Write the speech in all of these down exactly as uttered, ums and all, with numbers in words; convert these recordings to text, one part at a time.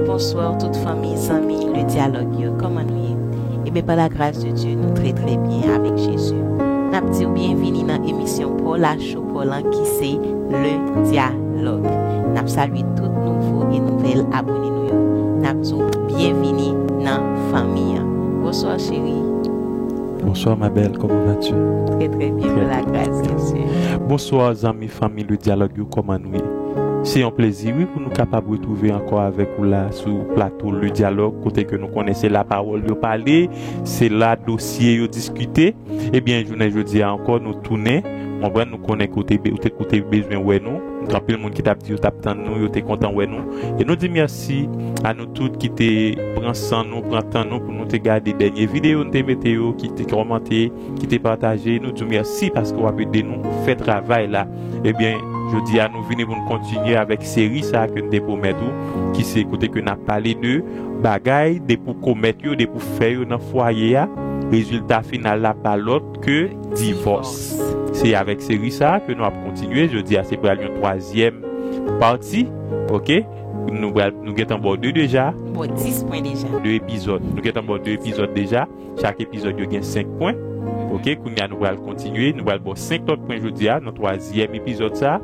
Bonswa tout fanmi, zanmi, le dyalòg yo, kòman nou ye? Ebyen, pa la gras de Dye, nou trè, trè byen avèk Jezi. N ap di w byenvini nan emisyon Paw la Cho Paw lan ki se Le Dyalòg. N ap salye tout nouvo e nouvèl abone nou yo. N ap di w byenvini nan fanmi an. Bonswa, cheri. Bonsoir ma belle, comment vas-tu? Très, très bien, par la grâce de Dieu. Bonswa zanmi fanmi Le Dyalòg yo, kòman nou ye? Se yon plezi wi pou nou kapab retwouve ankò avèk ou la sou plato Le Dyalòg, kote ke nou konnen se la pawòl yo pale, se la dosye yo diskite. Ebyen, jounen jodi a ankò, nou tounen. Konprann, nou konnen ke w te, be- ou te, ou te bezwen wè nou. Gen anpil moun ki t ap di yo t ap tann nou, yo te kontan wè nou. E nou di mèsi a nou tout ki te pran san nou, pran tan nou pou nou te gade dènye videyo nou te mete yo, ki te kòmante, ki te pataje. Nou di w mèsi paske w ap ede nou fè travay la. Ebyen, jodi a nou vini pou n kontinye avèk seri sa a ke n te pwomèt ou, ki se kote ke n ap pale de bagay, depi w komèt yo, depi w fè yo nan fwaye a, rezilta final la pa lòt ke divòs. Se avèk seri sa a ke nou ap kontinye. Jodi a, se pral yon twazyèm pati, oke? Nou pral, nou gentan ba w de deja. Bon, dis pwen deja. De epizòd. Nou gentan ba w de epizòd deja. Chak epizòd yo gen senk pwen. Oke, kounye a nou pral kontinye. Nou pral ba w senk lòt pwen jodi a, nan twazyèm epizòd sa a.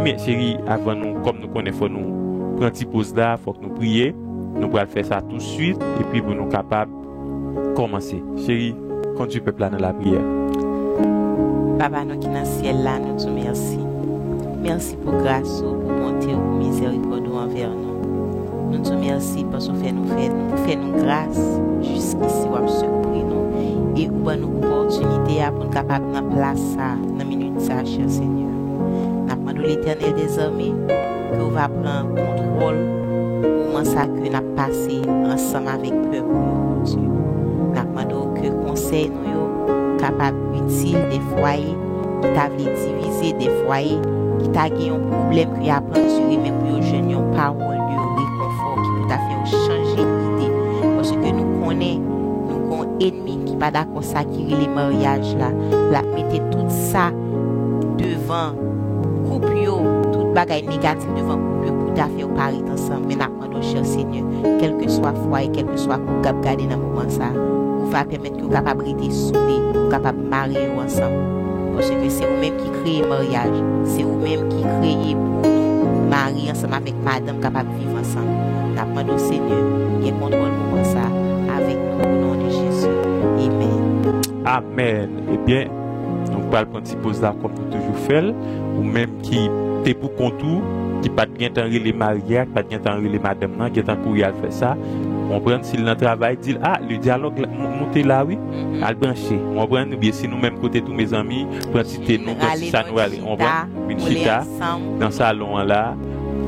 Men, cheri, avan nou, kòm nou konnen, fò nou pran ti poz la, fòk nou priye. Nou pral fè sa tousuit, epi pou nou kapab kòmanse. Cheri, kondui pèp la nan lapriyè. Papa nou ki nan syèl la, nou di w mèsi. Mèsi pou gras ou, pou bonte ou, pou mizèrikòd ou anvè nou. Nou di w mèsi paske w fè nou fè, fè nou gras. Jiskisi w ap sipli nou. E ou ban nou opòtinite a pou n kapab nan plas sa, nan minit sa, chè Senyè. N ap mande w, Letènèl dèzame, ke w va pran kontwòl moman sa ke n ap pase ansanm avèk pèp ou yo, Bondye. N ap mande w ke konsèy nou yo kapab itil de fwaye ki ta vle divize, de fwaye ki ta gen yon pwoblèm ke y ap andire, men pou yo jwenn yon pawòl de rekonfò ki pou ta fè yo chanje ide. Paske nou konnen nou gon ènmi ki pa dakò sa ki rele maryaj la. L ap mete tout sa devan koup yo, tout bagay negatif devan koup yo pou ta fè yo pa ret ansanm. Men n ap mande w, chè Senyè, kèlkeswa fwaye, kèlkeswa koup k ap gade nan moman sa, ou va pèmèt ke w kapab rete soude, ou kapab mare yo ansanm. Paske se ou menm ki kreye maryaj, se ou menm ki kreye pou nou mari ansanm avèk madanm kapab viv ansanm. N ap mande w, Senyè, gen kontwòl moman sa avèk nou, o non de Jezi. Amèn. Amèn. Ebyen, nou pral pran ti poz la kòm nou toujou fè l. Ou menm ki te pou kont ou, ki pa t gentan rele mari a, ki pa t gentan rele madanm nan, gentan kouri al fè sa. Konprann, si l nan travay, di l, a, Le Dyalòg la, m- moute la, wi. Al branche. Konprann, oubyen si nou menm kote tou, mezanmi, pran ti te nou, pran ti sa nou rale. Konprann, vin chita nan salon an la,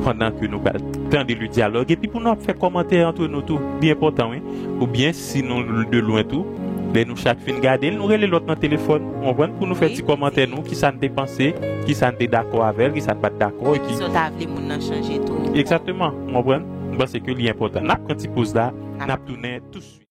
pandan ke nou pral tande Le Dyalòg. Epi pou nou ap fè kòmantè antre nou tou, byen enpòtan, wi. Oubyen si nou de lwen tou, lè nou chak fin gade l, nou rele lòt nan telefòn, w konprann, pou nou fè ti kòmantè nou, kisa n te panse, kisa n te dakò avè l, kisa n pa t dakò, epi kisa w ta vle moun nan chanje tou. Egzakteman, w konprann? M panse ke li enpòtan. N ap pran ti poz la, n ap tounen tousuit.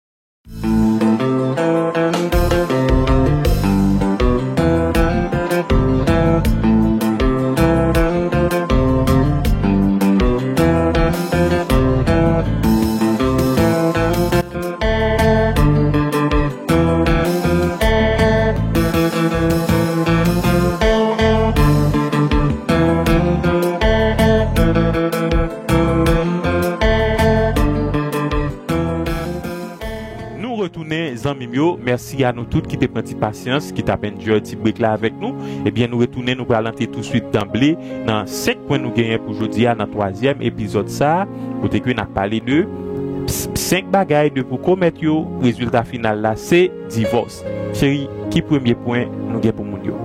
Nou retounen, zanmi m yo. Mèsi a nou tout ki te pran ti pasyans, ki t ap enjoy ti break la avèk nou. Ebyen, nou retounen, nou pral antre touswit danble nan senk pwen nou genyen pou jodi a nan twazyèm epizòd sa a, kote ke n ap pale de s- senk bagay depi w komèt yo, rezilta final la se divòs. Cheri, ki premye pwen nou gen pou moun yo?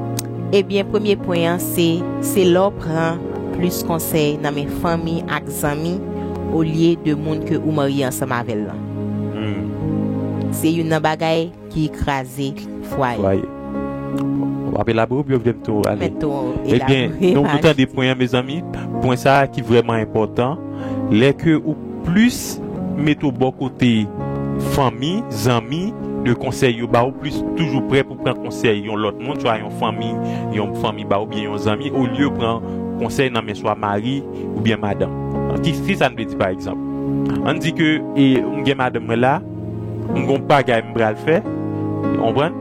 Ebyen, premye pwen an se, se lè w pran plis konsèy nan men fanmi ak zanmi olye de moun ke ou marye ansanm avè l lan. Hmm. Se youn nan bagay ki kraze fwaye. Fwaye. W ap elabore oubyen w vle m tou ale? Mèt tou elabore. Ebyen, nou, nou tande pwen an, mezanmi. Pwen sa a ki vrèman enpòtan. Lè ke ou plis mete w bò kote fanmi, zanmi, de konsèy yo ba ou, plis toujou prè pou pran konsèy yon lòt moun, swa yon fanmi, yon fanmi ba ou, oubyen yon zanmi, olye w pran konsèy nan men swa mari oubyen madanm. Ki, ki sa n vle di, pa egzanp? Ann di ke e, m gen madanm mwen la, m gon bagay m pral fè, ou konprann?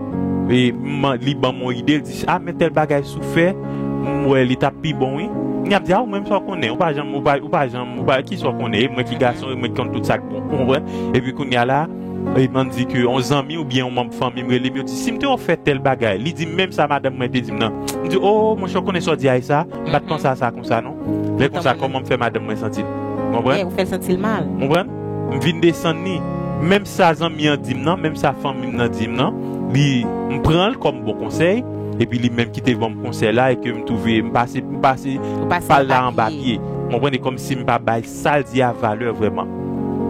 E m, li ban m yon ide, li di, a, men tèl bagay si w fè, m wè li t ap pi bon, wi. M ap di, a, ou menm sa w konnen, ou pa janm, ou pa, ou pa janm, ou pa, ki sa w konnen, e mwen ki gason, e mwen ki konn tout sa k bon, ou konprann? Epi kounye a la, e m ann di ke yon zanmi oubyen yon manm fanmi m rele m, yo di, si m te ofè tèl bagay, li di m menm sa madanm mwen te di m nan. M di, o, monchè, w konnen sa w di a e sa, m pa t panse a sa konsa, non. Lè konsa, kòman m fè madanm mwen santi l? Ou konprann? Ou fè l santi l mal. Ou konprann? M vin desann li. Menm sa zanmi an di m nan, menm sa fanmi m nan di m nan, li, m pran l kòm bon konsèy, epi li menm ki te ban m konsèy la, e ke m twouve, m pase, m pase pa l la anba pye. Ou konprann? E kòmsi m pa bay sa l di a valè vrèman.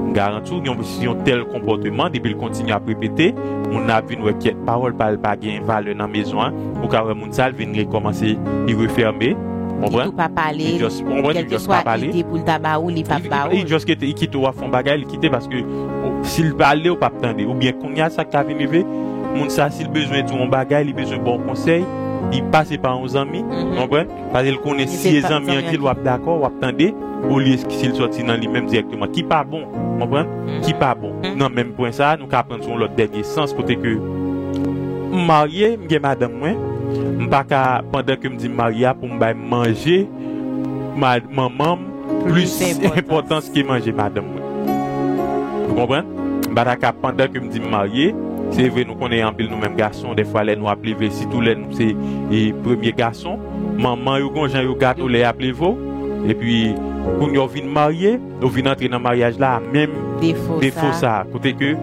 M garanti w, yon, yon tèl konpòteman, depi l kontinye ap repete, moun nan ap vin wè kyèt pawòl pa l pa gen valè nan mezon an. Ou ka wè moun sa l vin rekòmanse, li refèmen. Ou konprann? Li tou pa pale. Li just, ou konprann? Li just pa pale. Kèlkeswa ide pou l ta ba ou, li p ap ba ou. Li just kite, li kite w ap fè yon bagay, li kite paske si l pale, ou p ap tande. Oubyen kounye a, sa k ka vin rive, moun sa, si l bezwen di w yon bagay, li bezwen ba w konsèy, li pase pa yon zanmi, ou konprann? Paske l konnen si se zanmi an ki l w ap dakò, w ap tande, olye si l sòti nan li menm dirèkteman. Ki pa bon, ou konprann? Ki pa bon. Nan menm pwen sa a, nou ka pran sou yon lòt dènye sans kote ke m marye, m gen madanm mwen, m pa ka, pandan ke m di m marye a, pou m bay manje manman m plis enpòtans ke manje madanm mwen. Ou konprann? M pa ta ka, pandan ke m di m marye, se vre nou konnen anpil nou menm gason, dèfwa lè nou ap leve, sitou lè nou se e, premye gason, manman yo gon jan yo gate w lè y ap leve w, epi kounye a w vin marye, ou vin antre nan maryaj la a menm defo sa a. Kote ke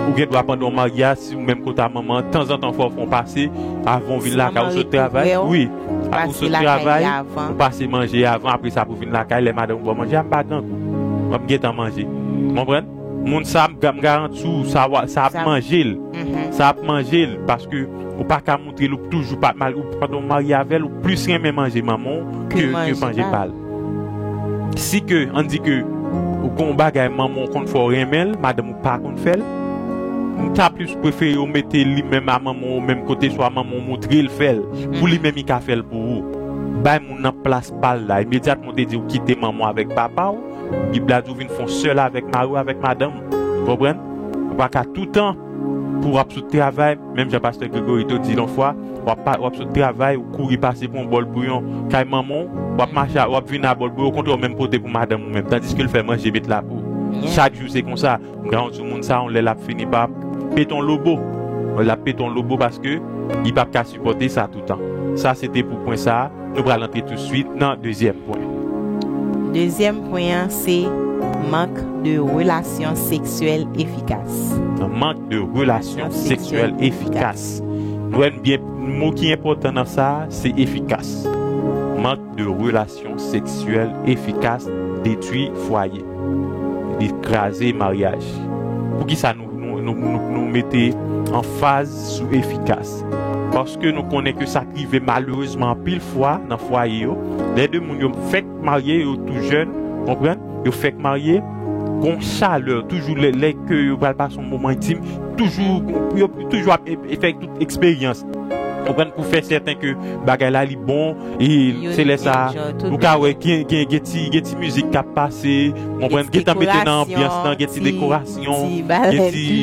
ou gen dwa pandan w marye a, si ou menm kota manman an, tanzantan fò w fè yon pase avan w vin lakay ou sot travay. Wi, ou sot travay, ou pase manje avan, apre sa pou w vin lakay, lè madanm ou ba w manje a, m pa grangou. M ap gentan manje. Ou konprann? Moun sa, m ga-, m garanti w, sa w a, sa ap manje l. Sa ap manje l, paske ou pa ka montre l, ou toujou pa mal, ou pandan w marye avè l, ou plis renmen manje manman w ke, ke manje pa l. Si ke, ann di ke ou gon bagay manman w konn fè w renmen l, madanm ou pa konn fè l, m ta plis prefere w mete li menm a manman w menm kote, swa manman w montre l fè l, pou li menm li ka fè l pou ou. Bay moun nan plas pa l la. Imedyatman w te di w kite manman w avèk papa w, Bib la di w vin fè yon sèl avèk mari w, avèk madanm ou. Ou konprann? Ou pa ka toutan pou w ap sot travay, menm jan pastè Gregory te di l yon fwa, w ap pa, w ap sot travay, ou kouri pase pou yon bòl bouyon kay manman w, w ap mache, w ap vin a bòl bouyon, okontrè w menm pote pou madanm ou menm, tandiske l fè manje met la pou ou. Chak jou se konsa. M garanti w moun sa, yon lè l ap fini pa pete yon lobo. Yon lè l ap pete yon lobo paske li p ap ka sipòte sa toutan. Sa se te pou pwen sa a. Nou pral antre touswit nan dezyèm pwen. Dezyèm pwen an se mank de relasyon seksyèl efikas. Mank de relasyon seksyèl efikas. Nou wè n byen, mo ki enpòtan nan sa a, se efikas. Mank de relasyon seksyèl efikas detwi fwaye. Li kraze maryaj. Poukisa nou, nou, nou, nou, nou mete anfaz sou efikas? Paske nou konnen ke sa k rive malerezman anpil fwa nan fwaye yo, lè de moun yo fèk marye, yo tou jèn, konprann? Yo fèk marye, gon chalè, toujou lè, lè ke yo pral pase yon moman entim, toujou, yo toujou ap e-, e-, fè tout eksperyans. Konprann? Pou fè sèten ke bagay la li bon, e se lè sa, ou ka wè gen, gen, gen ti, gen ti mizik k ap pase, konprann? Gentan mete nan anbyans lan, gen ti dekorasyon, gen ti,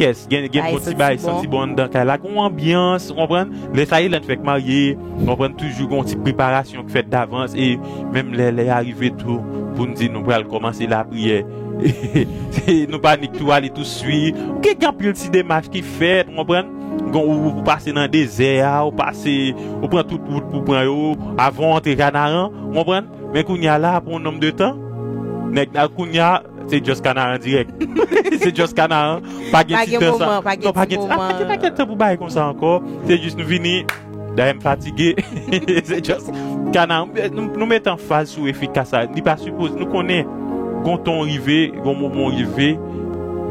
yes, gen, gen bon ti bagay santi bon anndan kay la, gon anbyans, konprann? Lè sa, e lè n fèk marye, konprann? Toujou gon ti preparasyon k fèt davans, e menm lè, lè a rive tou, pou n di nou pral kòmanse lapriyè, nou pa nik tou ale tou swi. Gen, gen anpil ti demach ki fèt, ou konprann? Gon, ou, ou pase nan dezè a, ou pase, ou pran tout wout pou pran yo, avan w antre Kanaran, ou konprann? Men kounye a la, pou yon nonm de tan, nèg la kounye a, se just Kanaran dirèk. Se just Kanaran, pa gen ti tan sa. Non, pa gen, pa gen, pa gen tan pou bagay konsa ankò. Se just nou vini, dayè m fatige. Se just Kanaran. Nou, nou met anfaz sou efikas la. Li pa sipoze, nou konnen, gon tan w rive, gon moman w rive,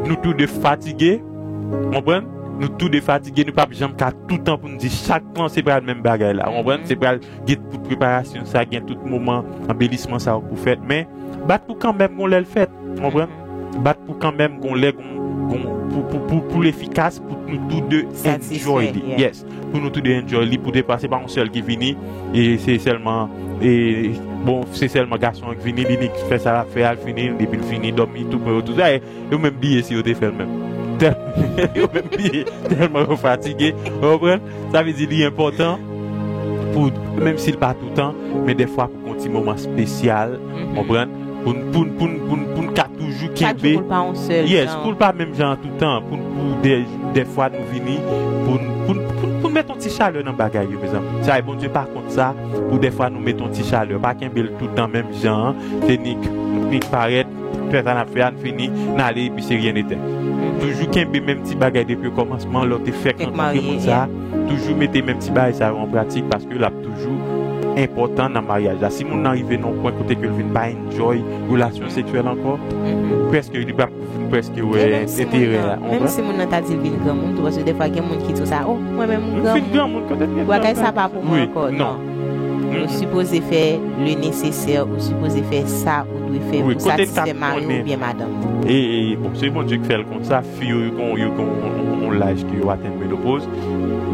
nou tou de fatige, konprann? Nou tou de fatige, nou p ap janm ka toutan pou n di chak lan se pral menm bagay la, konprann? Se pral gen tout preparasyon sa, gen tout moman anbelisman sa yo pou fèt, men bat pou kanmenm gon lè l fèt, konprann? Bat pou kanmenm gon lè, gon, gon, pou, pou, pou, pou l efikas, pou nou tou de enjoy li. Yes. Pou nou tou de enjoy li, pou te pa, se pa yon sèl ki vini, e se sèlman, e Bon, se sèlman gason an k vini, li nik fè sa l ap fè a, l fini, depi l fini, dòmi, tou pran yo, tou sa. Yo menm bliye si yo te fè l menm. Tèl-, yo menm bliye, tèlman yo fatige, w konprann? Sa vle di li enpòtan pou, menm si l pa toutan, men dèfwa pou gon ti moman espesyal, w konprann? Pou n, pou n, pou n, pou n, pou n ka toujou kenbe. Chak jou pou l pa yon sèl jan. Yes, pou l pa menm jan an toutan, pou, pou dè, dèfwa nou vini, pou n, pou n, pou n, pou n met yon ti chalè nan bagay yo, mezanmi. Sa e Bondye pa kont sa, pou dèfwa nou met yon ti chalè. Pa kenbe l toutan menm jan an, se nik, nik parèt, fè sa n ap fè a, n fini, n ale, epi se rien n'était. Toujou kenbe menm ti bagay depi okòmansman, lè w te fèk rankontre moun sa a. Toujou mete menm ti bagay sa yo an pratik, paske l ap toujou enpòtan nan maryaj la. Si moun nan rive nan yon pwen kote ke l vin pa enjoy relasyon seksyèl ankò, prèske li p ap vin prèske wè enterè a, menm si moun nan ta di l vin granmoun tou, paske dèfwa gen moun ki di w sa, "Oh, mwen menm m granmoun, bagay sa pa pou mwen ankò." Non. Ou sipoze fè le nesesè, ou sipoze fè sa ou dwe fè pou satisfè mari w oubyen madanm ou. E, e, bon, se Bondye ki fè l konsa, fi yo, yo gon, yo gon yon, yon laj ke yo atenn menopoz.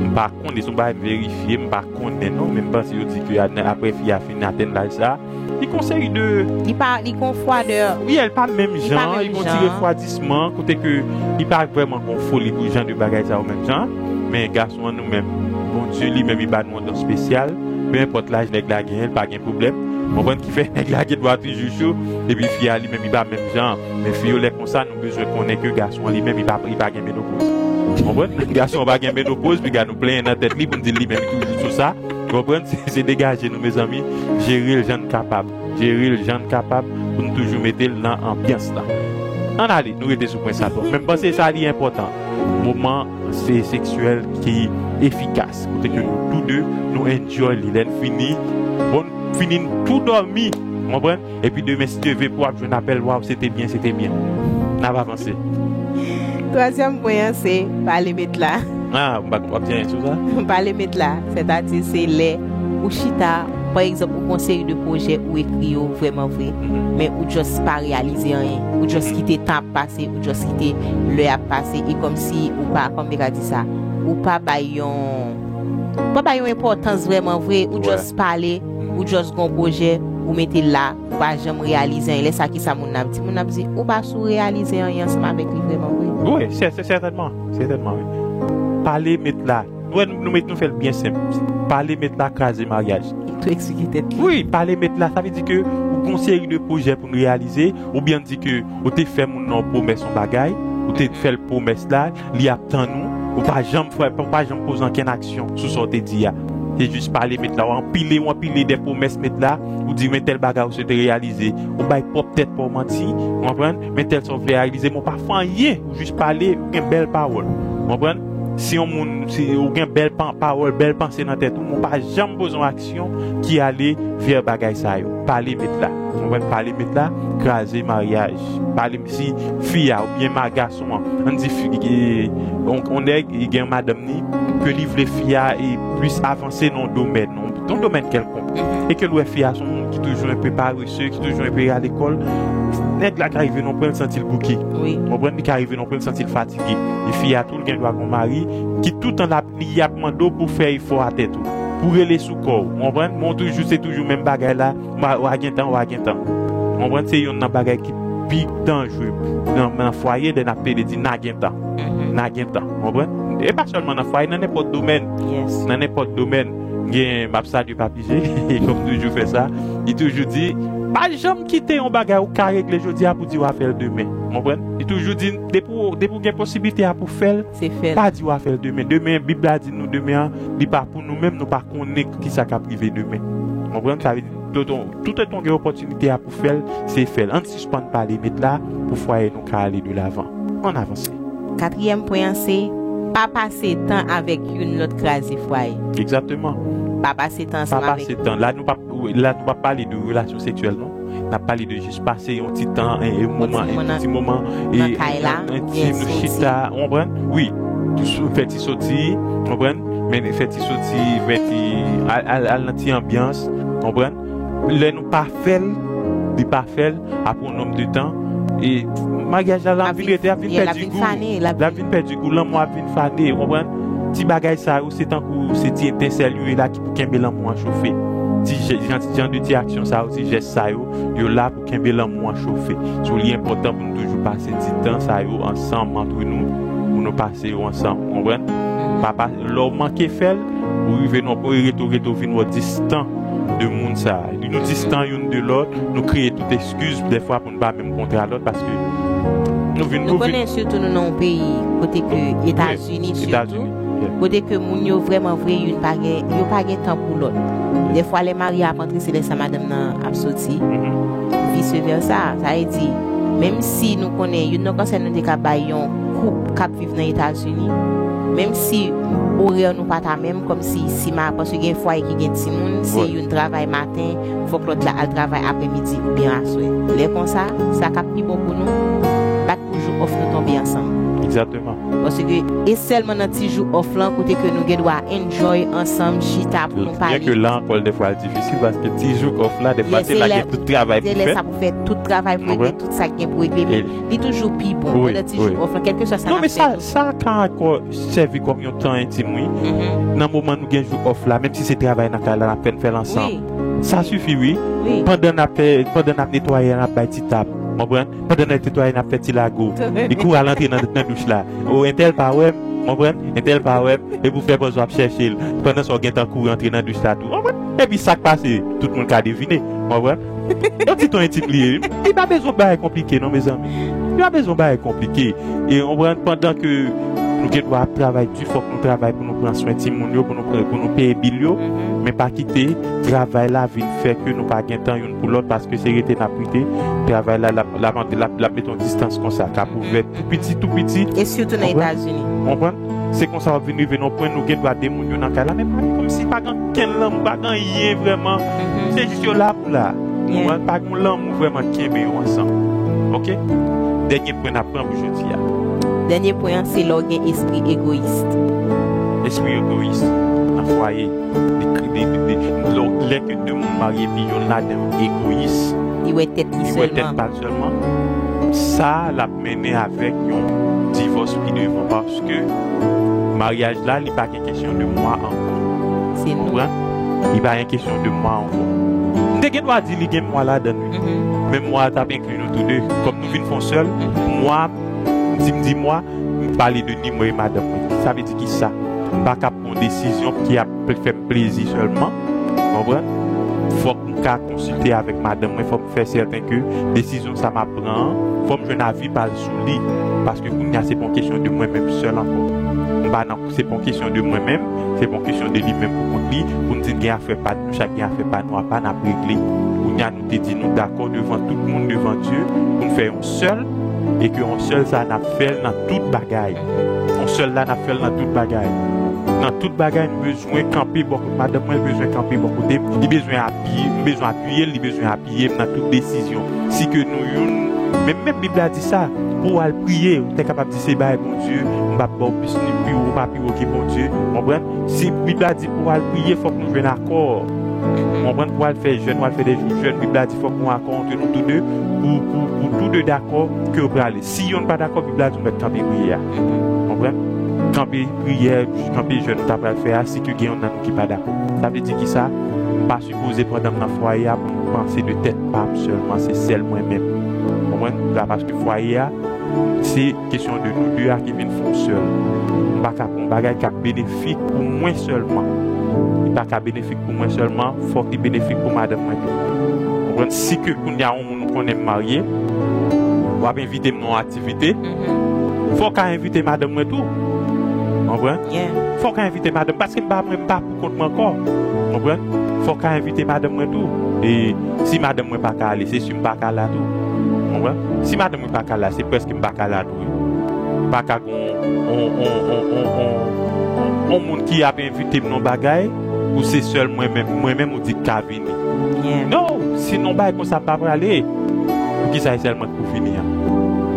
M pa konnen, se yon bagay m verifye, m pa konnen non, men m panse yo di ke a-, apre fi a fin atenn laj sa, li gon seri de... Li pa, li gon fwadè. Wi, li pa menm jan, li gon ti refwadisman, kote ke li pa vrèman gon foli pou jan de bagay sa yo menm jan. Men gason an nou menm, Bondye li menm, li ba nou yon don espesyal. Pe enpòt laj nèg la genyen, li pa gen pwoblèm. Konprann ki fè nèg la gen dwa toujou cho, epi fi a li menm, li pa menm jan. Men fi yo lè konsa, nou bezwen konnen ke gason an li menm, li pa, li pa gen menopoz. Konprann? Gason an pa gen menopoz, piga nou plenyen nan tèt li pou n di l li menm, li toujou sou sa. Konprann? Se, se degaje nou, mezanmi. Jere l jan n kapab. Jere l jan n kapab pou n toujou mete l nan anbyans lan. Ann ale, nou rete sou pwen sa tou. Men m panse sa li enpòtan. Moman se seksyèl ki efikas. Kote ke nou tou de, nou enjoy li. Lè n fini, bon, n fini, n tou dòmi. Konprann? Epi demen, si Dye vle, pou w ap jwenn apèl, waw, se te byen, se te byen. N ap avanse. Twazyèm pwen an, se pale met la. Ah, m pa konn w ap di anyen sou sa. Pale met la, sètadi se lè ou chita, pa egzanp, ou gon seri de pwojè ou ekri yo vrèman vre, men ou just pa reyalize anyen. Ou just kite tan ap pase, ou just kite lè ap pase, e kòmsi ou pa, kòman m te ka di sa, ou pa bay yon, ou pa bay yon enpòtans vrèman vre, ou just pale, ou just gon pwojè, ou mete l la, ou pa janm reyalize anyen. Lè sa, kisa moun nan ap di? Moun nan ap di, ou pa sou reyalize anyen ansanm avèk li vrèman vre. Wi, sè-, sè-, sètènman, sètènman, wi. Pale met la. Nou, nou met, nou fè l byen senp. Pale met la kraze maryaj. Li tou eksplike tèt li. Wi, pale met la, sa vle di ke ou gon seri de pwojè pou n reyalize, oubyen di ke ou te fè moun nan yon pwomès yon bagay, ou te fè l pwomès la, li ap tann ou, ou pa janm fè, ou pa janm poze ankenn aksyon sou sa w te di a. Se jis pale met la, w anpile, w anpile de pwomès met la, ou di men tèl bagay ou swete reyalize, ou bay pwòp tèt pa w manti, w konprann, men tèl sa w vle reyalize, men w pa fè anyen, ou jis pale, ou gen bèl pawòl, w konprann. Si yon moun, si ou gen bèl pa-, pawòl, bèl panse nan tèt ou, men w pa janm poze yon aksyon ki ale vè bagay sa yo. Pale met la. Ou konprann? Pale met la, kraze maryaj. Pale si fi a oubyen ma gason an. Ann di fi, e, on, on nèg, li gen madanm ni, ke li vle fi a, e, plis avanse nan yon domèn, nan yon domèn kèlkonk. E ke l wè fi a se yon moun ki toujou enpe parese, ki toujou enpe rale kò l. Nèg la ka rive nan pwen l santi l bouke. Wi. Ou konprann? Li ka rive nan pwen l santi l fatige. E fi a tou, l gen dwa gon mari ki toutan l ap, li ap mande w pou fè efò a tèt ou. Pou rele sou kò w. Ou konprann? Men w toujou, se toujou menm bagay la. Wa, wa gen tan, wa gen tan. Ou konprann? Se youn nan bagay ki pi danjre nan, nan fwaye, lè n ap pede di n a gen tan. N a gen tan. Ou konprann? E pa sèlman nan fwaye, nan nenpòt domèn. Nan nenpòt domèn. Gen, m ap salye Papi G, e kòm toujou fè sa, li toujou di, pa janm kite yon bagay ou ka regle jodi a pou di w a fè l demen. Ou konprann? Li toujou di, depi w, depi w gen posiblite a pou fè l, pa di w a fè l demen. Demen, Bib la di nou demen an, li pa pou nou menm, nou pa konnen kisa k ap rive demen. Ou konprann? Sa vle di, toutan, toutan w gen opòtinite a pou fè l, se fè l. Ann sispann pale met la pou fwaye nou ka ale de lavan. Ann avanse. Katriyèm pwen an se, pa pase tan avèk youn lòt kraze fwaye. Egzakteman. Pa pase tan ansanm avèk. Pa pase tan. La nou p ap, la nou p ap pale de relasyon seksyèl non. N ap pale de jis pase yon ti tan, e, e, moman, yon ti moman, e, nan kay la, entim, nou chita, ou konprann? Wi. Fè ti soti, ou konprann? Men fè ti soti, fè ti, al, al, al nan ti anbyans, ou konprann? Lè nou pa fè l, li pa fè l, apre yon nonb de tan, e maryaj la, l ap vin rete, l ap vin pèdi gou. L ap vin pèdi gou, lanmou ap vin fane, ou konprann? Ti bagay sa yo, se tankou se ti etensèl yo ye la ki pou kenbe lanmou an chofe. Ti je- jan, jan de ti aksyon sa yo, ti jès sa yo, yo la pou kenbe lanmou an chofe. So, li enpòtan pou nou toujou pase ti tan sa yo ansanm, antre nou, pou nou pase yo ansanm, ou konprann? Papa, lè w manke fè l, ou rive nan pwen, rete, rete, w vin wè w distan de moun sa. Nou distan youn de lòt, nou kreye tout eskiz, dèfwa pou nou pa menm kontre a lòt, paske nou vin, Nou konnen sitou nou nan yon peyi kote ke Etazini sitou, kote ke moun yo vrèman vre, youn pa gen, yo pa gen tan pou lòt. Dèfwa lè mari a ap antre, se lè sa madanm nan ap soti. Vice versa. Sa vle di, menm si nou konnen youn nan konsèy nou te ka bay yon koup k ap viv nan Etazini, menm si orè nou pa ta menm, kòmsi si ma, paske gen fwaye ki gen timoun, se youn travay maten, fòk lòt la al travay aprèmidi oubyen aswè. Lè konsa, sa k ap pi bon pou nou, bat pou jou off nou tonbe ansanm. Egzakteman. Paske e sèlman nan ti jou off lan kote ke nou gen dwa enjoy ansanm, chita pou nou pale. Byen ke la ankò, dèfwa l difisil, paske ti jou off la, dèfwa se la gen tout travay pou fè. Se lè sa pou fè tout travay pou regle tout sa k gen pou regle, men li toujou pi bon pandan ti jou off lan, kèlkeswa sa n ap fè. Non, men sa, sa ka ankò sèvi kòm yon tan entim, wi. Nan moman nou gen jou off la, menm si se travay nan kay la, n ap fè, n fè l ansanm. Sa sifi, wi. Pandan n ap fè, pandan n ap netwaye, n ap bay ti tap. Konprann? Pandan n ap netwaye, n ap fè ti lago. Li kouri al antre nan, nan douch la. O, entèl pa wè m, konprann? Entèl pa wè m. Epi w fè pòz w ap chèche l. Pandan sa, w gentan kouri antre nan douch la tou. Konprann? Epi sa k pase, tout moun ka devine. Konprann? Yon ti tan entim li ye. Li pa bezwen bagay konplike, non, mezanmi. Li pa bezwen bagay konplike. E, konprann, pandan ke nou gen dwa ap travay di, fòk nou travay pou nou pran swen timoun yo, pou nou, pou nou peye bil yo, men pa kite travay la vin fè ke nou pa gen tan youn pou lòt, paske se rete n ap rete. Travay la, l ap, l ap, l ap, l ap mete yon distans konsa, k ap ouvè tou piti, tou piti. E sitou nan Etazini. Konprann? Se konsa w ap vin rive nan pwen nou gen dwa de moun yo nan kay la, men pa, kòmsi pa gen okenn lanmou, pa gen anyen vrèman. Se jis yo la pou la. Konprann? Pa gen lanmou vrèman kenbe yo ansanm. Oke? Dènye pwen n ap pran pou jodi a. Dènye pwen an, se lè w gen espri egoyis. Espri egoyis nan fwaye. Lè ke de moun marye, epi yonn ladan yo egoyis. Li wè tèt li sèlman. Li wè tèt pa l sèlman. Sa, l ap mennen avèk yon divòs pi devan, paske maryaj la, li pa gen kesyon de mwa ankò. Se nou. Konprann? Li pa gen kesyon de mwa ankò. M te gen dwa di li gen mwa ladan l, wi. Men mwa a t ap enkli nou tou de. Kòm nou vin fè yon sèl, mwa, si m di mwa, m pale de ni mwen e madanm mwen. Sa vle di ki sa? M pa ka pran yon desizyon ki ap fè m plezi sèlman. Konprann? Fòk m ka konsilte avèk madanm mwen, fòk m fè sèten ke desizyon sa m ap pran an, fò m jwenn avi pa l sou li. Paske kounye a, se pa yon kesyon de mwen menm sèl ankò. M pa nan, se pa yon kesyon de mwen menm, se pa yon kesyon de li menm pou kont li, pou n di n gen afè pa n, nou chak gen afè pa nou apa n ap regle. Kounye a, nou te di nou dakò devan tout moun, devan Dye, pou n fè yon sèl, e ke yon sèl sa n ap fè l nan tout bagay. Yon sèl la n ap fè l nan tout bagay. Nan tout bagay, nou bezwen kanpe bò kote madanm mwen, li bezwen kanpe bò kote m, li bezwen apiye, m bezwen apiye l, li bezwen apiye m nan tout desizyon. Si ke nou youn, menm, menm Bib la di sa, pou w al priye, ou te kapab di se bay Bondye, m p ap ba w plis ni pi wo, ou pa pi wo ke Bondye, konprann? Si Bib la di pou w al priye, fòk nou jwenn akò. Konprann? Pou w al fè jèn, w al fè de jou jèn, Bib la di fòk nou akò ant nou tou de, pou, pou, pou tou de dakò ke w prale. Si yonn pa dakò, Bib la di w mèt kanpe priyè a. Konprann? Kanpe priyè, kanpe jèn ou ta pral fè a, si ke gen yonn nan nou ki pa dakò. Sa vle di ki sa? M pa sipoze pandan m nan fwaye a pou m panse de tèt pa m sèlman, se sèl mwen menm. Konprann? La, paske fwaye a, se kesyon de nou de a ki vin fè yon sèl. M pa ka pran yon bagay k ap benefik pou mwen sèlman. Li pa ka benefik pou mwen sèlman, fòk li benefik pou madanm mwen tou. Konprann? Si ke kounye a yon moun ou konnen m marye, w ap envite m nan yon aktivite, fò w ka envite madanm mwen tou. Konprann? Fò w ka envite madanm, paske m pa, mwen, m pa pou kont mwen ankò. Konprann? Fò w ka envite madanm mwen tou. E si madanm mwen pa ka ale, se si m pa ka la tou. Konprann? Si madanm mwen pa ka la, se prèske m pa ka la tou. Pa ka gon on, on, on, on, on, on moun ki ap envite m nan bagay, ou se sèl mwen menm, mwen menm ou di k ka vini. Non, si non bagay konsa m pa prale. Poukisa e sèl mwen k pou vini an?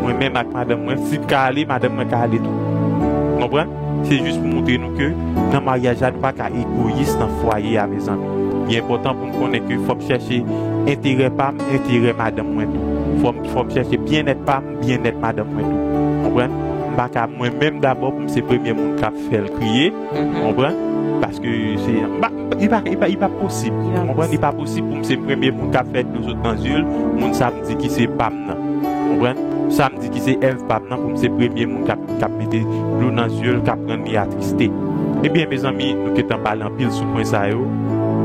Mwen menm ak madanm mwen, si m ka ale, madanm mwen ka ale tou. Konprann? Se jis pou montre nou ke nan maryaj la, nou pa ka egoyis nan fwaye a, mezanmi. Li enpòtan pou n konnen ke fò m chèche enterè pa m, enterè madanm mwen tou. Fò m, fò m chèche byennèt pa m, byennèt madanm mwen tou. Konprann? M pa ka mwen menm dabò pou m se premye moun k ap fè l kriye. Konprann? Paske se, m pa, li pa, li pa, li pa posib. Ou konprann? Li pa posib pou m se premye moun k ap fè dlo sot nan zye l, moun sa m di ki se pa m nan. Ou konprann? Sa m di ki se èv pa m nan, pou m se premye moun k ap, k ap mete dlo nan zye l, k ap rann li atriste. Ebyen, mezanmi, nou gentan pale anpil sou pwen sa yo.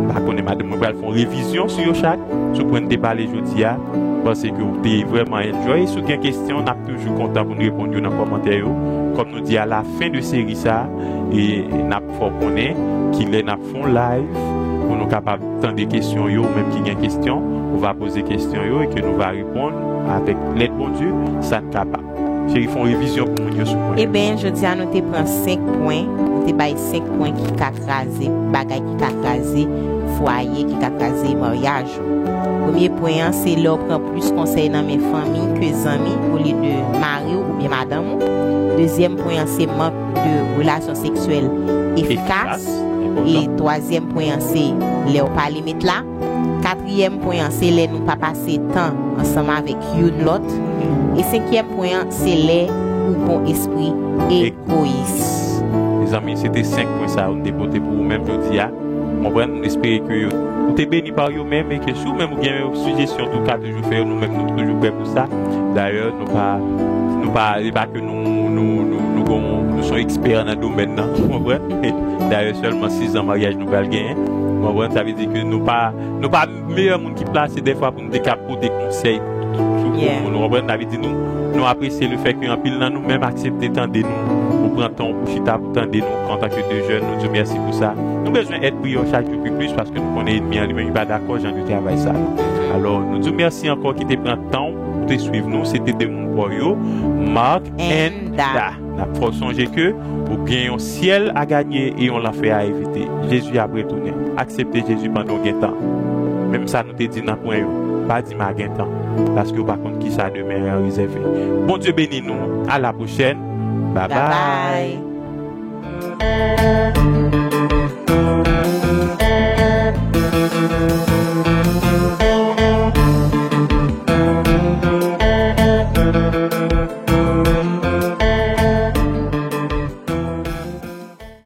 M pa konnen, madanm mwen pral fè yon revizyon sou yo chak, sou pwen n te pale jodi a. M panse ke w te vrèman enjoy. Si w gen kesyon, n ap toujou kontan pou n reponn yo nan kòmantè yo. Kòm nou di a la fen de seri sa, e n ap fè w konnen kilè n ap fè yon live pou nou kapab tande kesyon yo, ou menm ki gen kesyon, ou va poze kesyon yo e ke nou va reponn avèk lèd Bondye, sa n kapab. Cheri, fè yon revizyon pou moun yo sou pwen. Eben, jodi a nou te pran senk pwen, nou te bay senk pwen ki ka kraze, bagay ki ka kraze fwaye, ki ka kraze maryaj ou. Premye pwen an, se lè w pran plis konsèy nan men fanmi ke zanmi olye de mari w oubyen madanm ou. Dezyèm pwen an, se mank de relasyon seksyèl efikas. Efikas, enpòtan. E twazyèm pwen an, se lè w pa limit la. Katriyèm pwen an, se lè nou pa pase tan ansanm avèk youn lòt. E senkyèm pwen an, se lè ou gon espri egoyis. Mezanmi, se te senk pwen sa yo n te pote pou ou menm jodi a. Konprann? M espere ke yo, ou te beni pa yo menm e ke si ou menm ou gen yon sijesyon tou, ou ka toujou fè yo, nou menm nou toujou prè pou sa. Dayè, nou pa, nou pa, se pa ke nou, nou, nou, nou, gon, nou se yon ekspè nan domèn nan, ou konprann? Dayè, sèlman sizan maryaj nou pral genyen, ou konprann? Sa vle di ke nou pa, nou pa meyè moun ki plase dèfwa pou nou te ka pote konsèy pou, pou moun, ou konprann? Sa vle di nou, nou apresye lefèt ke anpil nan nou menm aksepte tande nou, ou pran tan w pou chita pou tande nou antanke de jèn, nou di w mèsi pou sa. Nou bezwen èt priyè w chak jou pi plis paske nou konnen ènmi an li menm li pa dakò jan de travay sa. Alò, nou di w mèsi ankò ki te pran tan w pou te swiv nou. Se te de moun pa w yo, Mark and Da. N ap fè w sonje ke ou gen yon syèl a ganye e yon lanfè a evite. Jezi ap retounen. Aksepte Jezi pandan w gen tan. Menm sa nou te di nan pwen yo, pa di m a gen tan, paske w pa konn kisa demen an rezève. Bondye beni nou. A la pwochèn. Babay. Babay.